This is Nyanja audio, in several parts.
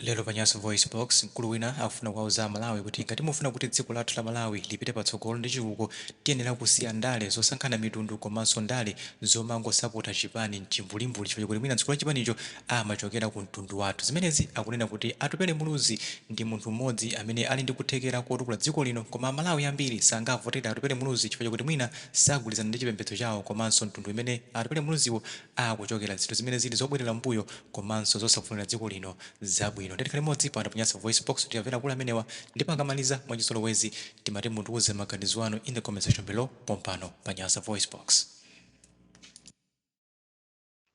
Lero pa Nyasa VoiceBox, mkulu wina akufuna kuwauza Amalawi kuti ngati mufuna kuti dziko lathu la Malawi lipite patsogolo ndi chitukuko, tiyenera kusiya ndale zosankhana mitundu komanso ndale zomangosapota chipani mchimbulimbuli chifukwa chakuti mwina mtsogoleri wa chipanicho amachokera ku mtundu wathu. Zimenezi akunena kuti Atupele Muluzi ndi munthu mmodzi amene ali ndi kuthekera kotukula dziko lino, koma Amalawi ambiri sangavotere Atupele Muluzi chifukwa chakuti mwina sagwirizana ndi chipembedzo chawo komanso mtundu umene Atupele Muluziwo akuchokera, zinthu zimene zili zobwerera mmbuyo komanso zosafunira dziko lino zabwino. Ndiye tikhale limodzi pano pa Nyasa VoiceBox tikamvera akulu amenewa, ndipo akamaliza, mwachizolowezi timati mutiuze maganizo anu in the comment section below pompano pa Nyasa VoiceBox.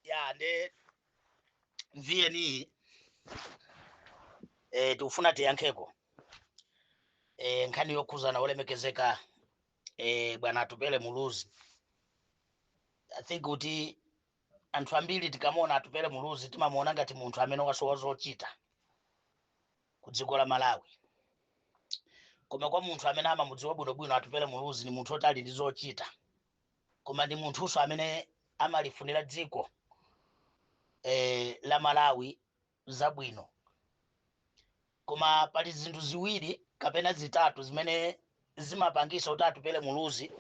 Ya, nde VN, tikufuna tiyankheko nkhani yokhuzana olemekezeka bwana Atupele Muluzi. I think kuti anthu ambiri tikamuona Atupele Muluzi timamuona ngati munthu amene wasowa zochita ku dziko la Malawi, koma kwa munthu amene amamudziwa bwinobwino, Atupele Muluzi ni munthu oti ali ndi zochita, koma ndi munthunso amene amalifunira dziko la Malawi zabwino. Koma pali zinthu ziwiri kapena zitatu zimene zimapangisa kuti Atupele Muluzi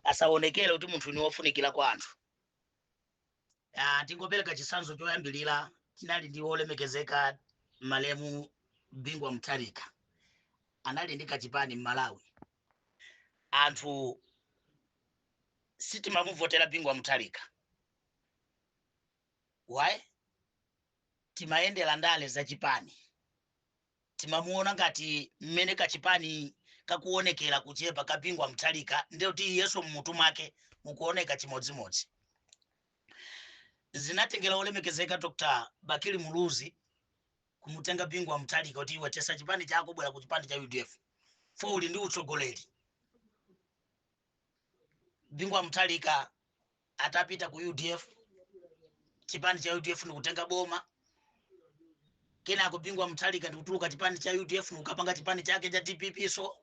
asaonekere kuti munthu ni wofunikira kwa anthu. Tingopereka chitsanzo choyambilira. Tinali ndi wolemekezeka malemu Bingu wa Mutharika, anali ndi kachipani m'Malawi. Anthu sitimamuvotera Bingu wa Mutharika. Why? Timayendera ndale zachipani. Timamuona ngati mmene kachipani kakuonekera kuchepa ka Bingu wa Mutharika, ndiyoti iyenso mmutu mwake mukuoneka chimodzimodzi. Zinatengera olemekezeka Dr Bakili Muluzi kumutenga Bingu wa Mutharika kuti, "Iwe, tesa chipani chako, bwera ku chipani cha UDF fo uli ndi utsogoleri." Bingu wa Mutharika atapita ku UDF, chipani cha UDF ndikutenga boma. Kenako Bingu wa Mutharika ndikutuluka chipani cha UDF ndikukapanga chipani chake cha DPP. So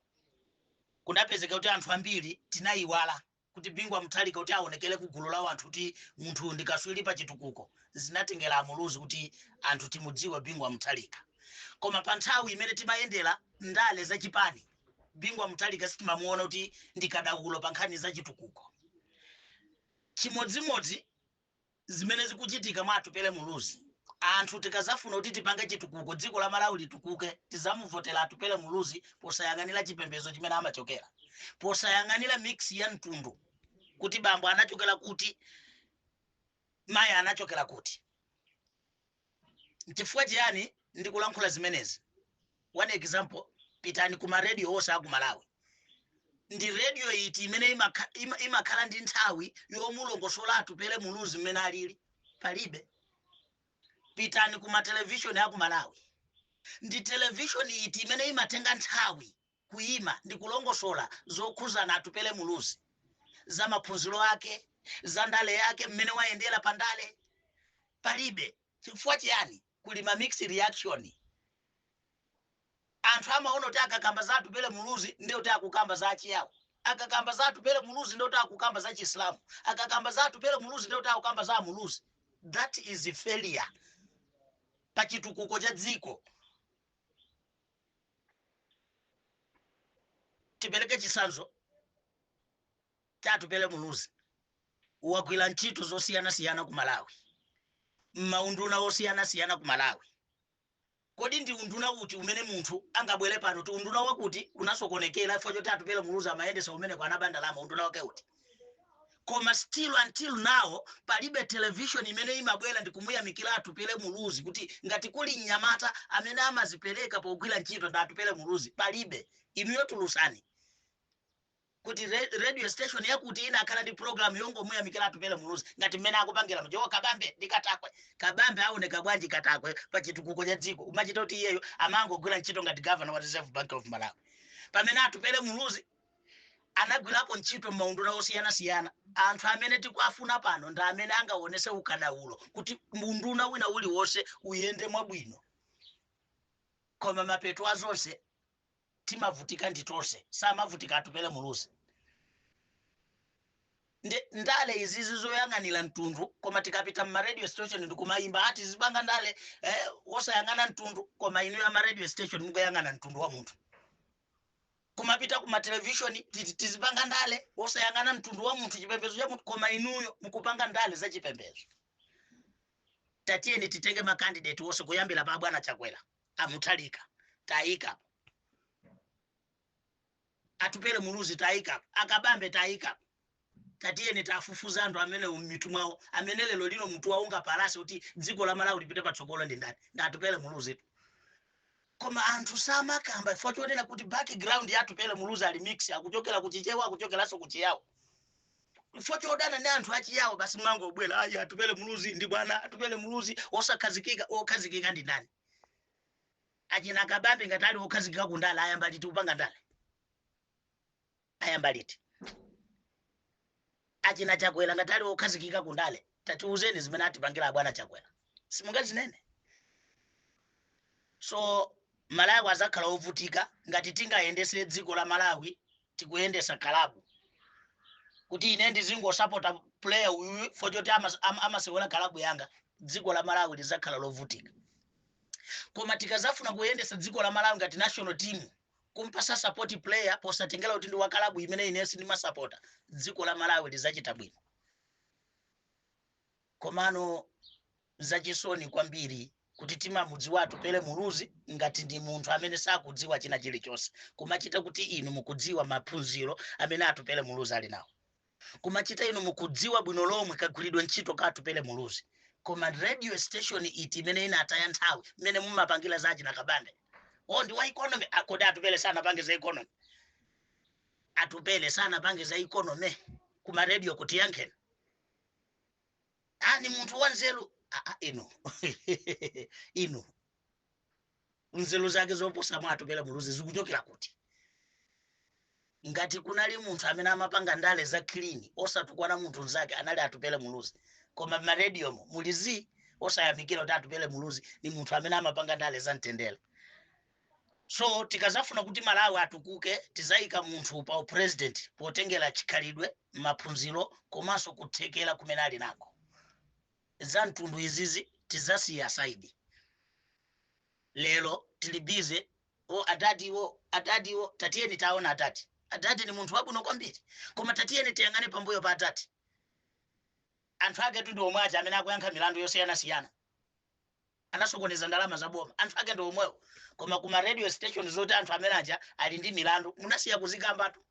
kunapezeka kuti anthu ambiri tinayiwala kuti Bingu wa Mutharika, kuti aonekere ku gulu la anthu kuti munthu ndi kaswiri pa chitukuko, zinatengera Amuluzi kuti anthu timudziwe Bingu wa Mutharika. Koma pa nthawi imene timayendera ndale za chipani, Bingu wa Mutharika sitimamuona kuti ndi kadaulo pa nkhani za chitukuko. Chimodzimodzi zimene zikuchitika mwa Atupele Muluzi. Anthu tikazafuna kuti tipange chitukuko, dziko la Malawi litukuke, tizamuvotera Atupele Muluzi posayang'anira chipembedzo chimene amachokera, posayang'anira mix ya mtundu, kuti bambo anachokera kuti, mayi anachokera kuti. Chifukwa chiyani ndikulankhula zimenezi? One example, pitani ku ma radio onse aku Malawi. Ndi radio iti imene imakhala ndi nthawi yomulongosola Atupele Muluzi mmene alili? Palibe. Pitani ku matelevishoni aku Malawi. Ndi televishoni iti imene imatenga nthawi kuyima ndi kulongosola zokhuzana Atupele Muluzi, za maphunziro ake, za ndale yake, mmene wayendera pa ndale? Palibe. Chifukwa chiyani? Kuli ma mixed reaction. Anthu amaona kuti akakamba za Atupele Muluzi ndiye kuti akukamba za Achiyawo, akakamba za Atupele Muluzi ndiye kuti akukamba za Chisilamu, akakamba za Atupele Muluzi ndiye kuti akukamba za Amuluzi. That is failure pa chitukuko cha dziko. Tipereke chitsanzo cha Atupele Muluzi. Wagwira ntchito zosiyanasiyana ku Malawi, m'maunduna osiyanasiyana ku Malawi. Kodi ndi unduna uti umene munthu angabwere pano kuti unduna wakuti unasokonekera chifukwa choti Atupele Muluzi amayendesa umeneko, anaba ndalama? Unduna wake uti? Koma still until now palibe television imene imabwera ndi kumuyamikira Atupele Muluzi kuti ngati kuli mnyamata amene amazipereka pogwira ntchito ndi Atupele Muluzi. Palibe. Inuyo tulusani kuti radio station yakuti inakhala ndi program yongomuyamikira Atupele Muluzi ngati mmene akupangira mjowo Kabambe ndi Katakwe. Kabambe aoneka bwanji Katakwe pa chitukuko cha dziko? Umachita kuti iyeyo amangogwira ntchito ngati governor wa Reserve Bank of Malawi, pamene Atupele Muluzi anagwirapo ntchito m'maunduna osiyanasiyana. Anthu amene tikuafuna pano ndi amene angaonese ukadaulo kuti unduna wina uliwonse uyende mwabwino. Koma mapeto a zonse timavutika ndi tonse, samavutika Atupele Muluzi. Ndale izizi zoyang'anira mtundu, koma tikapita mma radio station ndikumayimba ati zipanga ndale wosayang'ana mtundu, koma inu ya ma radio station mukuyang'ana mtundu wa munthu. Kumapita kuma television tizipanga ndale wosayang'ana mtundu wa munthu, chipembedzo cha munthu, koma inuyo mukupanga ndale za chipembedzo. Tatiyeni titenge ma candidate wonse kuyambira pa bwana Chakwera, a Mutharika tayika, Atupele Muluzi tayika, a Kabambe tayika. Tatiyeni tafufuza anthu amene mmitu mwawo, amene lero lino mutu wawo ungapalase kuti dziko la Malawi lipite patsogolo ndi ndani? Ndi Atupele Muluzi. Koma anthu samakamba chifukwa chonena kuti background ya Atupele Muluzi ali mix, akuchokera kuchichewa, akuchokeranso kuchiyawo. Chifukwa chodana ndi anthu achiyawo, basi mangobwera, ayi, Atupele Muluzi ndi bwana, Atupele Muluzi osakhazikika. Okhazikika ndi ndani? Achina Kabambe ngati ali okhazikika kundale, ayamba liti kupanga ndale? Ayamba liti? Achina Chakwera ngati ali okhazikika kundale, tatiuzeni zimene atipangira abwana Chakwera. Simungazinene. So Malawi azakhala ovutika ngati tingayendese dziko la Malawi tikuyendesa kalabu, kuti ine ndizingosapota player uyuyu for choti amasewera kalabu yanga. Dziko la Malawi lizakhala lovutika. Koma tikazafuna kuyendesa dziko la Malawi ngati national team, kumpasa support player posatengera kuti ndi wa kalabu imene ine sindimasapota, dziko la Malawi lizachita bwino. Komano zachisoni kwambiri kuti timamudziwa Atupele Muluzi ngati ndi munthu amene sakudziwa china chilichonse, kumachita kuti inu mukudziwa maphunziro amene Atupele Muluzi ali nawo, kumachita inu mukudziwa bwino lomwe kagwiridwe ntchito ka Atupele Muluzi. Koma radio station iti imene inataya nthawi mmene mumapangira za achina Kabambe? O, ndi wa economy. Kodi Atupele sanapange za economy? Atupele sanapange za economy kuma radio? Kuti yankheni. Ah, ni munthu wanzeru. Ah, ah, inu nzeru zake zoposa mwa Atupele Muluzi zikuchokera kuti? Ngati kunali munthu amene amapanga ndale za clean, osatukwana munthu mnzake, anali Atupele Muluzi. Koma marediomo mulizi osayamikira kuti Atupele Muluzi ni munthu amene amapanga ndale za mtendere. So tikazafuna kuti Malawi atukuke, tizayika munthu pa president potengera chikhalidwe, maphunziro komanso kuthekera kumene ali nako. Za mtundu izizi tizasiya aside. Lero tili busy, o, adadiwo, adadiwo. Tatiyeni taona adadi. Adadi ni munthu wabwino kwambiri, koma tatiyeni tiyang'ane pambuyo pa adadi. Anthu ake tu ndi omwe aja amene akuyankha milandu yosiyanasiyana, anasokoneza ndalama za boma. Anthu ake ndi omwewo, koma kuma radio station zoti anthu amene aja ali ndi milandu munasiya kuzikambatu.